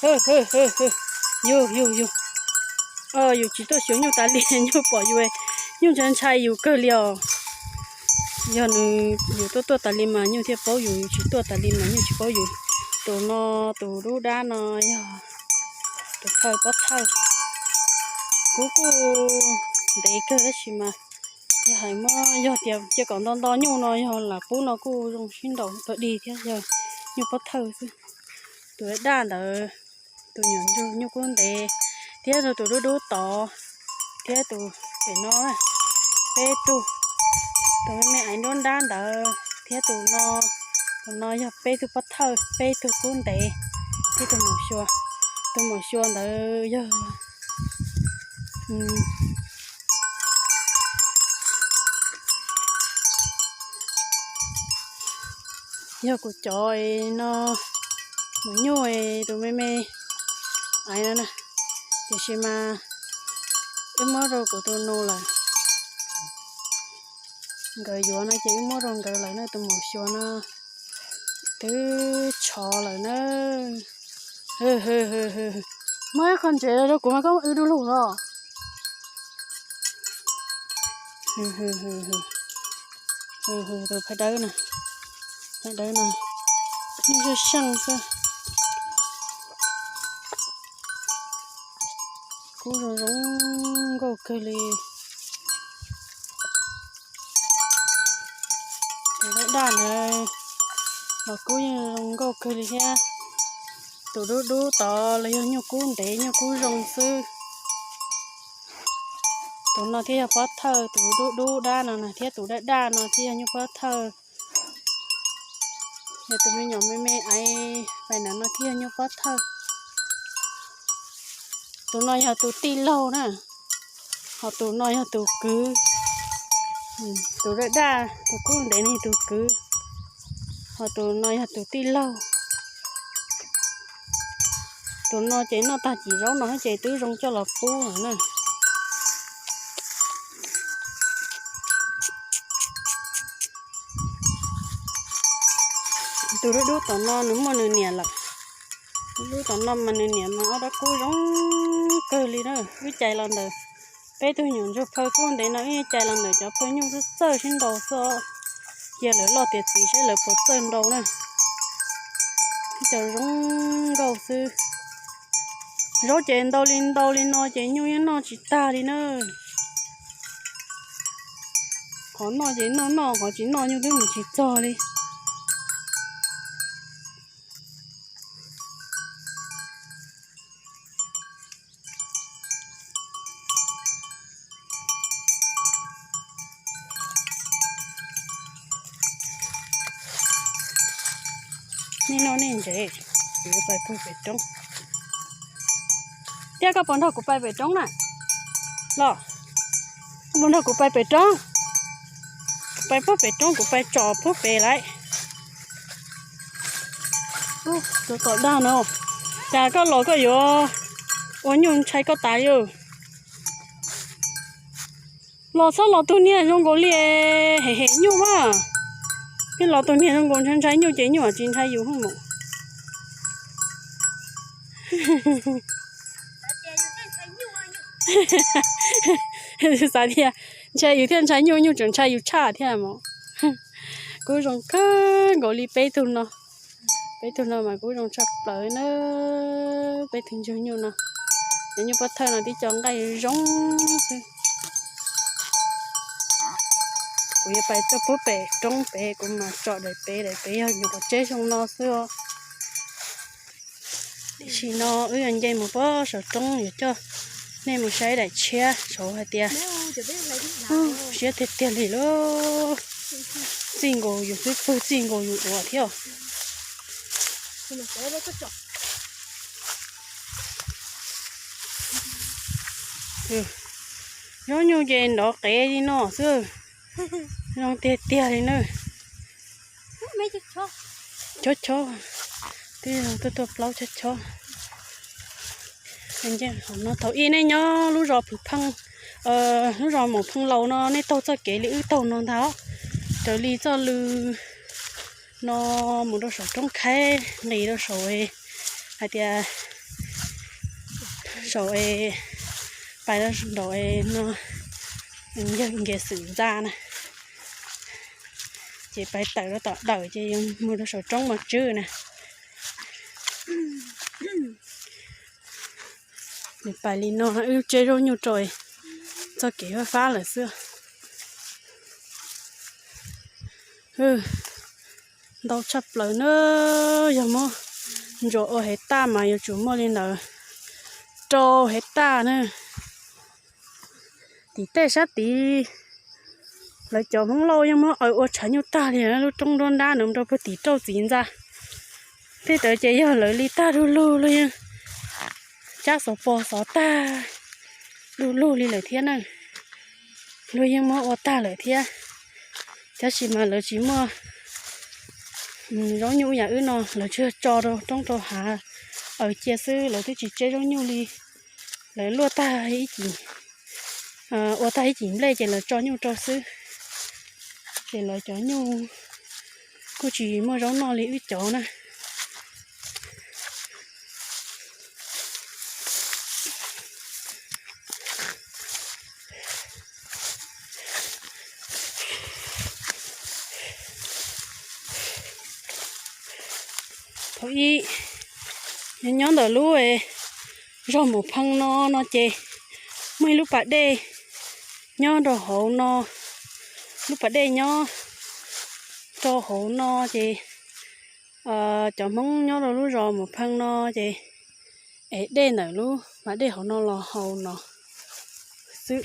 Yus, yus, yus, yus tsis tuaj xyuas nyuj tas li, nyuj pom yus, nyuj ntshai ntshai yus kawg li os. Yog nws, yus tuaj tuaj tas li mas nyuj thiaj paub yus, yus tsis tuaj tas li mas nyuj tsis paub yus. Tus no, tus dub dab no yog tus phawj pob thawj. Kuv kuj ntev kawg tab sis mas yog hais muab yog tias cia kom nto nto nyuj no yog lam pub no kuj zoo sib nraus kawg dig thiab, yog nyuj pob thawj xwb. Tus daj daj ntawd, tus nyuam ntsug nyuj kub ntev, thiab tus dub dub tod, thiab tus pem no peb tug, tus me me aiv nruab nrab ntawd thiab tus no, tus no yog peb tug pob thawj, peb tug kub ntev, peb tug maum xyuas. Tus maum xyuas ntawd yog yog kuv cov no, maum nyuj, tus me me aiv no na. Tiam sis mas wb muab rau kuv tus nus lawm, nkawd yuav no ces wb muab rau nkawd lawm na. Tus maum xyuas no twb tshov lawm na. Muab ib qho ntsev rau kuv mas koj ib du lug los. Tus phaj dawb na, phaj dawb no, yeej seej seej xwb. Kub zoo zoo nkauj kawg li. Tus daj daj ntawd los kub yeej zoo nkauj kawg li thiab. Tus dub dub tod los yog nyuj kub ntev nyuj kub zoo xwb. Tus no thiaj yog pob thawj, tus dub dub dab no na thiab tus daj daj no thiaj yog nyuj pob thawj. Yog tus me nyuam me me aiv pais ntawm no thiaj yog nyuj pob thawj. Tus no yog tus tij laug na, ho tus no yog tus kwv. Tus daj daj tus kub ntev no yog tus kwv, ho tus no yog tus tij laug. Tus no ces noj tag cim zaub no ces twb zoo coj los pub lawm na. Tus dub dub tom no nws muaj nws niam lawm. Dub dub tom no mas nws niam mas ob dab kub zoo kawg li na. Wb cais los ntawm peb tug nyuam ntsuag phawj kub ntev no, wb cais los ntawm cov phawj nyuj txawj txawj sib nraus xwb. Cia lawv loj tiav txiv saib lawv puas txawj nraus na. Ib co zoo nkauj xwb. Zaub ces ntau li ntau li no ces nyuj yeej noj tsis tag li na. Qhov noj ces noj noj, qhov tsis noj nyuj twb mus tsis txog li. Nej noj nej ntsev, kuv yuav pais puag pem roob. Thiab koj puas nrog kuv pais pem roob na? Los, koj puas nrog kuv pais pem roob? Pais puag pem roob, kuv pais tsom puag pem lawm. Tus tom dag no, cas koj los koj yuav ua nyuj ntshai koj tas li. Los txhob los tus niag zoo nkaus li hem hem nyuj mas. Yog los tus niag zoo nkaus ntshai ntshai nyuj ces nyuj tsis ntshai yus hwj mus. Xav tias ntshai yus thiaj ntshai nyuj, nyuj tseem ntshai yus tshaj thiab mas. Kuj zoo kawg nkaus li peb tug no. Peb tug no mas kuj zoo tshaj plaws na. Peb tug ntsuag nyuj no, cov nyuj pob thawj no tib co nqaij zoo xwb. Kuv yuav pais tuaj puag pem roob pem, kuv mam tsom daim pem, daim pem yog nyuam qhuav tseb zoo no xwb os. Tam sim no wb yuav nce mus puag saum roob, yuav coj nej mus saib daim tshiab saud hais tias siab tiag tiag li lauj. Txij nkaus yus xwb pwg txij nkaus yus duav thiab. Zaub nyuj ces nrov qev li no xwb. Zoo tiag tiag li na. Chob chob, twb tuaj tuaj plaub chob chob. Nce hauv no, thaum ub nej nyob lub zos Phuv Pheej, lub zos Maum Pheej Laus no nej taug txoj kev li wb taug no ntag. Raws li txoj lw no mus rau saum roob khaib nqis rau saum hais tias Saum es pais rau nraum es no yog nkias xwm ntxa na, ces pais tawm rau tom dawm ces yuav mus rau saum roob mos tswb na. Nws pais li no, wb tseb zaub nyuj rau txoj kev fab fab lawm xwb. Ntau tshaj plaws na, yog muab ntsuas ua hev taj mas yuav tsum muaj li ntawd rau hev taj na. Tim tej sab tid lawv cov Hmoob Lauj yeej muab aws ua tshav nyuj tag li, lub roob nruab nrab nws rau puag tim rauj txiv ntxa. Tej tawd ces yog lawv li tag du lug, luag yeej cab xov pos xov tag du lug li lawm thiab na. Luag yeej muab ua tag lawm thiab, tab sis mas lawv tsis muaj zaub nyuj yam wb no, lawv tsuas tso rau roob rau hav aws cia xwb, lawv twb tsis tseb zaub nyuj li. Lawv luaj tag ib cim, ua tag ib cim nplej ces lawv tso nyuj rau xwb, ces lawv cov nyuj kuj tsis muaj zaub noj li wb cov na. Thaum ub nyob ntawm lub zos Mus Phee no no ces muaj ib lub pas dej nyob rau hauv no, lub pas dej nyob rau hauv no ces cov Hmoob nyob rau lub zos Mus Phee no ces es dej ntawm lub pas dej hauv no los hauv no xwb.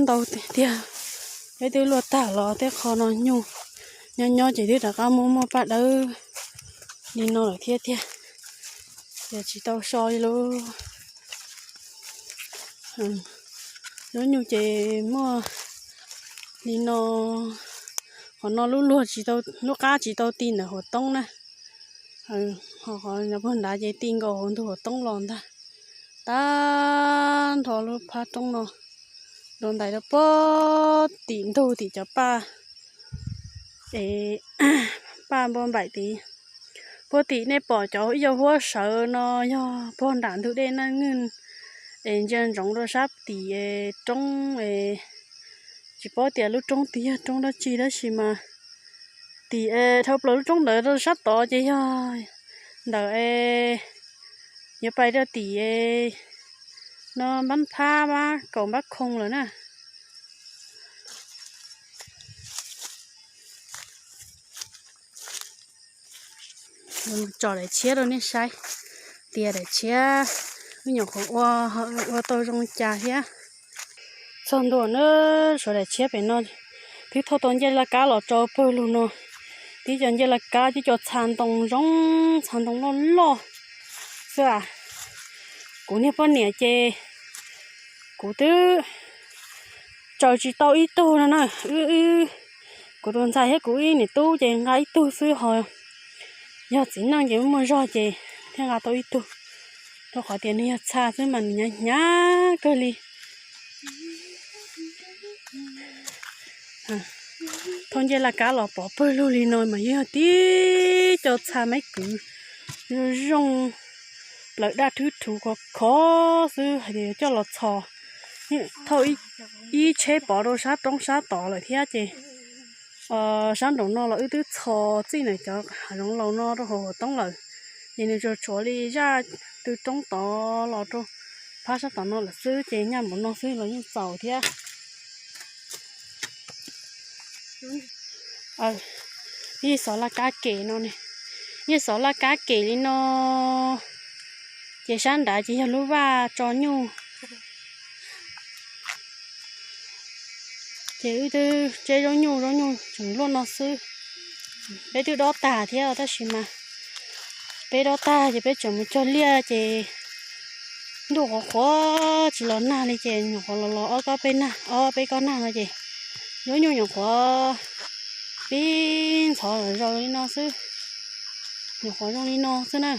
Ntau tiag, peb twb luaj tag los tej qho no nyuj nyob nyob ces twb rov qab muaj muaj paj dawb li no lawm thiab tiag, ces tsis tau so li lauj. Lub nyuj ces muaj li no, qhov no lub luag tsis tau, lub qab tsis tau ti ntawm hauv toob na. Ho qhov puag nrad ces ti nkaus hauv ntug hauv toob los ntag. Tag nrho lub phab roob no, dua ntais rau puag tim ntug tim cov paj, es paj npua npaim tid. Puag tim nej pom cov ib co huab sawv no yog puag nram ntug dej Naj Nwj es ntsia ntsoov rau sab tim roob es tsis paub tias lub roob twg yog roob dab tsi tab sis mas tim dhau plaws lub roob ntawd rau sab tod ces yog ntawm yuav pais rau tim no Npab Phab, Npab Kaum, Npab Khoo lawm na. Tso daim tshiab rau nej saib tias daim tshiab wb nyuam qhuav ua, ua tau zoo cas thiab. Txog ntua na, suav daim tshiab pem no twb thauj tau ncej laj kab los tso pawg lug no. Tib co ncej laj kab, tib co txha ntoo zoo, txha ntoo loj loj xwb as. Kuv niag poj niam ces kuv twb tsaws tsis tau ib tug no na. Wb, kuv tus ntxhais thiab kuv ib niam tub ces nqa ib tug xwb ho yog txiv neej ces muaj zog ces thiaj nqa tau ib tug, rau qhov tias nws yog txha xwb mas nws hnyav hnyav kawg li. Thauj ncej laj kab los pov pawg lug li no mas yog tib co txha maib kwv zoo zoo, plaws daj thwb thuv khov khov xwb hais tias yuav coj los txhos. Thauj ib tsheb pov rau sab roob sab tod lawm thiab ces sab nraum no los wb twb txhos txij ntawm cov hav zoov laus no rau hauv huam toob lawm. Ces nws tsuas tshuav li zaj tw roob tod los rau phab sab tom no lawm xwb ces nyaj npaum no xwb los yeej txaus thiab. Yeej xov laj kab kem no ne, yeej xov laj kab kem li no, ces sab nrad ces yog lub vaj tso nyuj. Ces wb twb tseb zaub nyuj, zaub nyuj tseem luaj no xwb. Peb twb dob tag thiab tab sis mas peb dob tag ces peb tseem mus cog liaj ces ntuj qhuav qhuav tsis los nag li ces nyuam qhuav los los ob kob peb nag, ob peb kob nag no ces zaub nyuj nyuam qhuav pib ntxhov zaws li no xwb, nyuam qhuav zoo li no xwb na.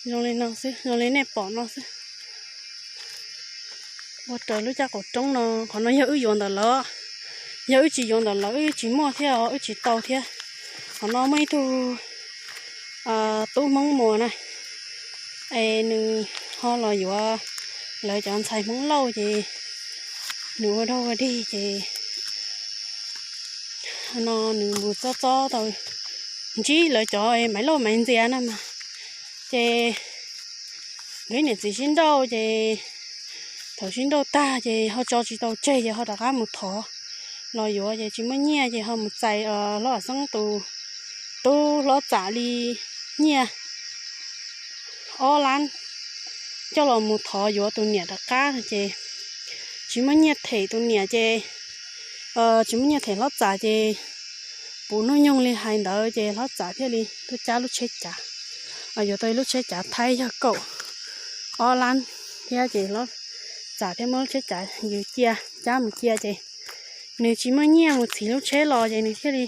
Zoo li no xwb, zoo li nej pom no xwb. Ua raws lub caj qaum roob no, qhov no yog wb yuav ntawm lawv, yog wb tsis yuav ntawm lawv wb tsis muaj thiab os, wb tsis tau thiab. Qhov no muaj ib tug tub Hmoob Muas na, es nws ho los yuav lawv cov ntxhais Hmoob Lauj ces nws ua dog ua dig ces no nws mus txob txob tau ntsib lawv cov Maiv Lauj Maiv Ntxias na mas, ces nkawd niam txiv sib nrauj ces thaum sib nrauj tag ces ho tso tsis tau tseg ces ho rov qab mus thov los yuav ces tsis muaj nyiaj ces ho mus txais hlob Vam Xeeb tus tub hlob Txam li nyiaj ob lab coj los mus thov yuav tus niam rov qab no ces tsis muaj nyiaj them tus niam ces, tsis muaj nyiaj them hlob Txam ces puv hnub nyoog li hais ntawd ces hlob Txam thiaj li tuaj cab lub tsheb cav, yuav tau lub tsheb cav Thaib yog kaum ob lab thiab ces hlob Txam thiaj muab lub tsheb cav yws cia, cab mus cia ces nws tsis muaj nyiaj mus txhiv lub tsheb los ces nws thiaj li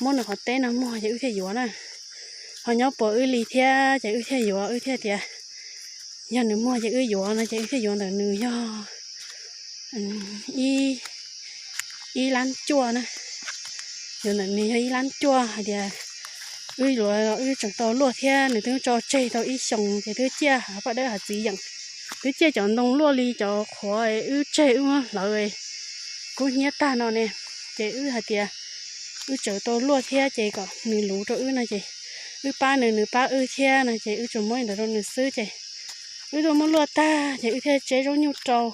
muab nws qhov teb no muag ces wb thiaj yuav na. Ho nyob puas wb li thiab ces wb thiaj yuav, wb thiaj tias yog nws muag ces wb yuav no ces wb thiaj yuav ntawm nws yog ib lab cuaj na. Yuav ntawm nws yog ib lab cuaj hais tias wb yuav wb tseem tau luaj thiab nws twb tso tseg tau ib xyoos ces twb ciaj hav paj dawb hav txiv yeem, twb ciaj cov ntoo luaj li cov qhuav wb tseg wb muab hlawv kub hnyiab tag no ne. Ces wb hais tias wb tseem tau luaj thiab ces kom nws luv rau wb no ces wb pab nws nws pab wb thiab no ces wb tsuas muab li ntawd rau nws xwb ces wb tuaj muab luaj tag ces wb thiaj tseb zaub nyuj rau.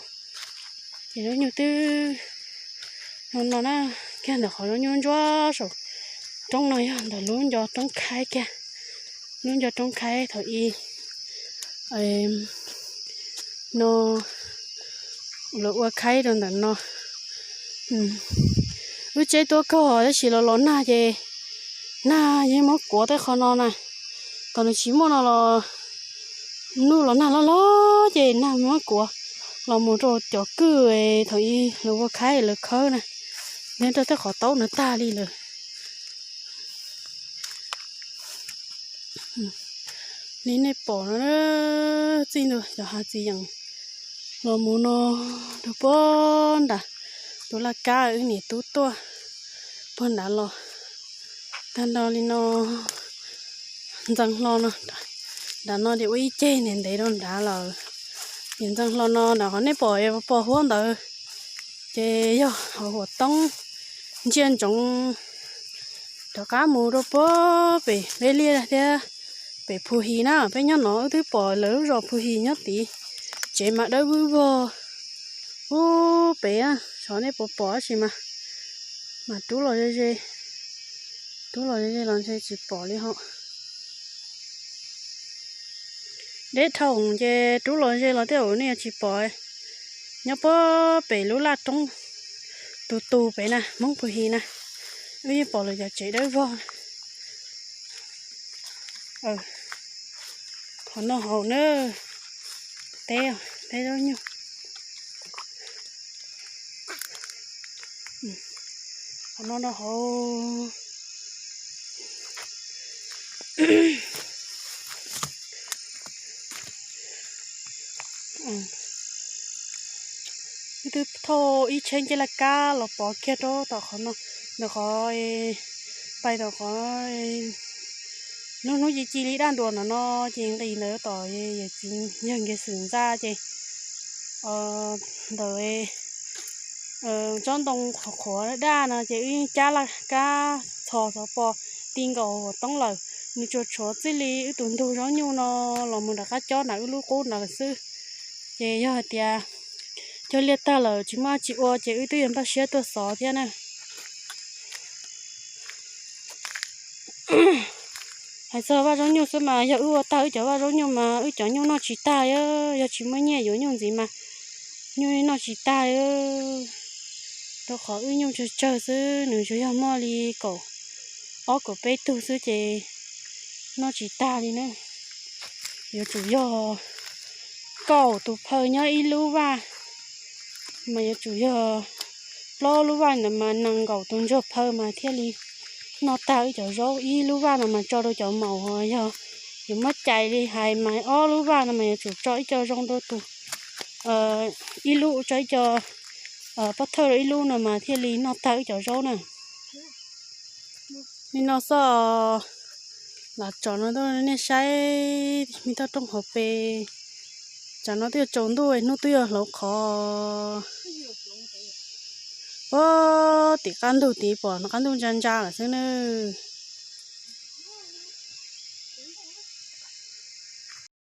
Ces zaub nyuj twb no no na, kiag ntawm qhov zaub nyuj ntsuab saum roob no yog ntawm lub ncov roob khaib kiag, lub ncov roob khaib thaum ub no lawv ua khaib rau ntawm no. Wb tseb tuaj kawg tab sis los los nag ces nag yeej muab kuav tej qhov no na. Thaum nws tsis muaj no los, nug los nag loj loj ces nag muab kuav los mus rau cov kwj thaum ub lawv ua khaib lawv khawb na, nyob rau tej qhov taub no tag li lawm. Li nej pom no, txij ntua cov hav txiv yeem los mus no rau puag nrad, tus laj kab wb niam tub tuaj puag nrad los tag nrho li no. Ntxeev hlo no, nrad no ces ua ib ceg ntev ntev rau nrad lawm. Ces ntxeev hlo no nrad qhov nej pom pos huab ntawd ces yog hauv huam toob ntsia ntsoov rov qab mus rau puag pem peb liaj thiab pem Phu Hi na. Peb nyob no wb twb pom lawv lub zos Phu Hi nyob tid, tsev mas dawb vog vog ub pem, xyov nej puas pom tab sis mas, mas rub los ze ze, rub los ze ze los ntshe tsis pom li ho. Deb dhau ces rub los ze los tej zaum nej yuav tsis pom. Nyob puag pem lub laj roob tus tus pem na, Hmoob Phu Hi na, wb yeej pom lawv cov tsev dawb vog. Qhov no hauv na, teb, teb zaub nyuj. Qhov no no hauv. Wb twb thauj ib tsheb ncej laj kab los pov kiag rau tom qhov no, ntawm qhov pais tom qhov lub hnub ci ci li daj nruas ntawm no ces nqis ntawd tom yawm txiv yawg Nkiag Xwm ntxa ces ntawm tsob ntoo qhuav qhuav daj no ces wb cab laj kab txhos xov pos ti nkaus huam toob lawm. Nws tsuas tshuav txij li wb tus ntug zaub nyuj no los mus nram qab cob nram wb lub qub ntawd xwb. Ces yog hais tias cog liaj tag lawm tsis muaj dab tsi ua ces wb twb yuav npaj siab tuaj xov thiab na. Hais txog vaj zaub nyuj xwb mas yog wb ua tag wb cov vaj zaub nyuj mas wb cov nyuj noj tsis tag, yog tsis muaj nyiaj yuav nyuj ntxiv mas nyuj noj tsis tag. Rau qhov wb nyuj tsawg tsawg xwb, nws tsuas yog muaj li kaum ob kaum peb tug xwb ces noj tsis tag li na. Yuav tsum yog kaum tus phaw nyob ib lub vaj, mas yuav tsum yog plaub lub vaj ntawd mas nees nkaum tus ntsuag phaw mas thiaj li noj tag wb cov zaub. Ib lub vaj no mas tso rau cov maum, yog yuav muab cais li hais mas ob lub vaj no mas yuav tsum tso ib co zoo rau tus ib lub tso ib co pob thawj rau ib lub no mas thiaj li noj tag wb cov zaub na. Li no xwb. Los tsom no tuaj nej saib, me toj roob hauv pes. Tsam no twb yuav tsaus ntuj, hnub twb yuav hlauv qhov. Puag tim qab ntug tid pom qab ntug ntsa ntsa lawm xwb nawb.